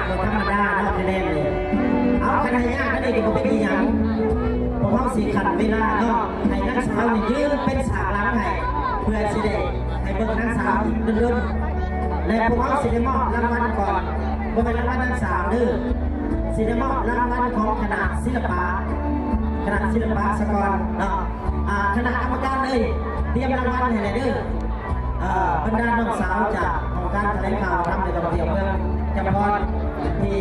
ບໍ່ທຳມະດາເນາະ ຄະແນນນີ້. ເອົາ ຄັນໃຫ້ຍາກກວ່ານີ້ກໍບໍ່ເປັນອີ່ຫຍັງ. ພວກເຮົາຊິຂັດເວລາເນາະ ໃຫ້ນາງສາວນີ້ຢືນເປັນສາກຫຼັງໃຫ້ ເພື່ອຊິໄດ້ໃຫ້ເບິ່ງນາງສາວອີກດົນໆ ແລະ ພວກເຮົາຊິໄດ້ມອບລາງວັນກ່ອນ ບໍ່ແມ່ນລາງວັນນາງສາວເດີ້ ຊິໄດ້ມອບລາງວັນຂອງຄະນະສິລະປະ ຄະນະສິລະປະສາກົນເນາະ. ອ່າ ຄະນະກຳມະການເອີຍ ຕຽມລາງວັນໃຫ້ແດ່ເດີ້. ເອີ ບັນດານ້ອງສາວຈາກຫ້ອງການຖະແຫຼງຂ່າວນຳ ແລະ ກະທ່ອງທ່ຽວເມືອງຈຳພອນ ທີ່